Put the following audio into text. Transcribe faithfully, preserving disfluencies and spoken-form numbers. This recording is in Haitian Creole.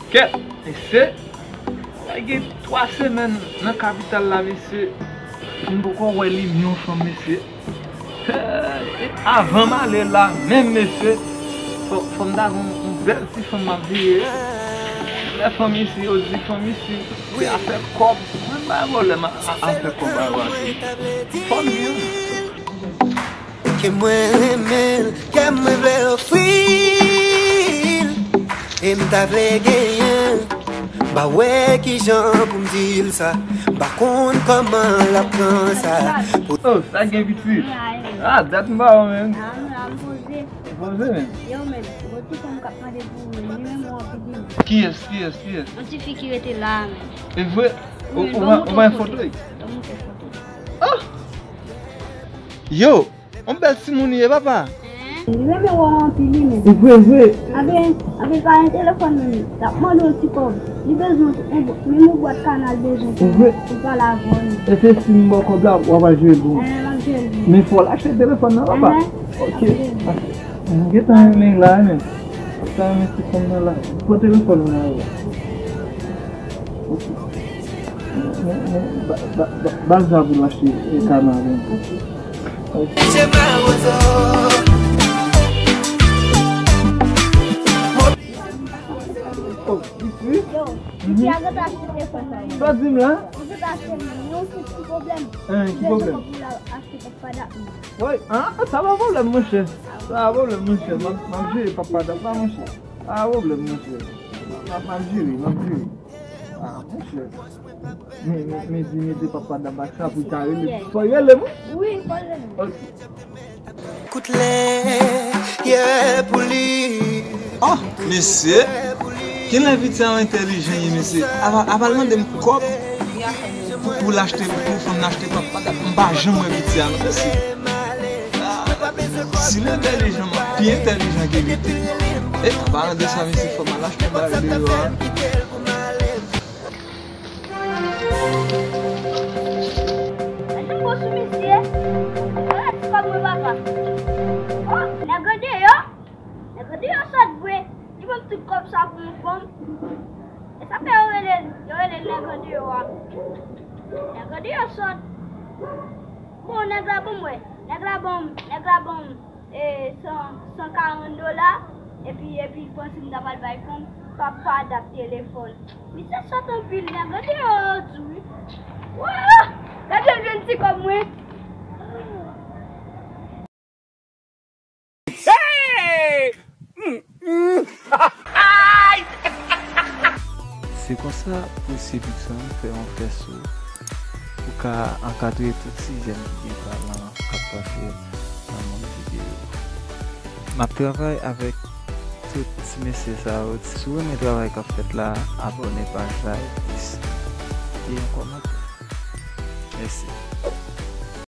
Kèt, mesye, sa gen twa semèn nan kapital la, mesye. M poko wè limyè yon fanm, mesye. Eh, avan m ale la, menm, mesye, fò, fò m ta gen yon, yon bèl ti fanm m ap veye. Lè fanm isi, yo di fanm isi, se afè kòb. Mwen pa gen pwoblèm a, a, afè kòb a yo ase. Fanm yo. Ke mwen renmen l, ke mwen vle ofri l. E m ta vle genyen l. M pa wè kijan pou m di l sa. M pa konn kòman l ap pran sa. Oh, sa gen piti. Ah, dat m pa wè menm. Poze menm. Yo menm, gon ti fanm k ap mande pou ou menm, li menm ou anvi di. Kiyès, kiyès, kiyès? Yon ti fi ki rete la a menm. E vre? Ou, ou ban m foto l. Ban m foto l. Oh! Yo! Yon bèl timoun li ye, papa. Li renmen wè w anpil, li menm. Vre, vre. Anben, anben, pa gen telefòn menm. L ap mande w ti kòb. Li bezwen w, menm yon bwat kanal bezwen pou, pou l pale avè w. E se si m ba w kòb la, w ap al jere l pou mwen. Eh, m ap jere l pou ou. Men fò l achte telefòn nan, papa. Ok. M gentan renmen la, men. Sa renmen ti fanm nan la. Pran telefòn nan la. Ok. Men, men, ba, ba, ba, ba l sa pou l achte, e, kanal, men. Ok. Oh, Fifi? Yo, Fifi a gentan achte telefòn nan. Sa w di m la? Li gentan achte l, men yon ti, ti pwoblèm. Hein, ki pwoblèm? Li bezwen pou l achte pòt padap li. Wi, ah, sa pa pwoblèm, monchè. Sa pa pwoblèm, monchè. M ap, m ap jere pòt padap la, monchè. Pa pwoblèm, monchè. M ap, m ap jere, m ap jere. Ah, monchè. Men, men, men di mete pòt padap ak sa pou l ta rele. Fò l rele m, wi. Wi, fò l rele m. Ok. Kout lè, yè pou li. Oh, mesye. Kilè piti a entèlijan ye, mesye. Apa, apa l mande m kòb pou, pou l achte, pou fanm nan achte pòt padap. M pa janm wè piti a non, mesye. Si l entèlijan, m pi entèlijan ke li. E, an palan de sa, mesye, fò m al achte bagay deyò a. Mwen janm bon sou misye. Mwen ti kòb mwen, papa. Oh, nèg andeyò. Nèg andeyò sòt vre. Li ban m tout kòb sa pou yon fanm. E sa fè yo rele l, yo rele l nèg andeyò a. Nèg andeyò sòt. Bon, nèg la ban m wè. Nèg la ban m, nèg la ban m, e, san, san karant dola. Epi, epi, panse m ta pral bay fanm, papa dat telefòn. Misye sòt anpil, nèg andeyò yo di wi. Wouy! Gade l jwenn ti kòb mwen. Hey! Mm, mm. Se konsa, pou se Big Sound fè yon fè sou ou ka ankadre tout ti jèn ki gen talan k ap pase nan mond videyo. M ap travay avèk tout ti mesye sa yo. Si w renmen travay k ap fèt la, abòne paj la epi kite yon kòmantè. Mèsi.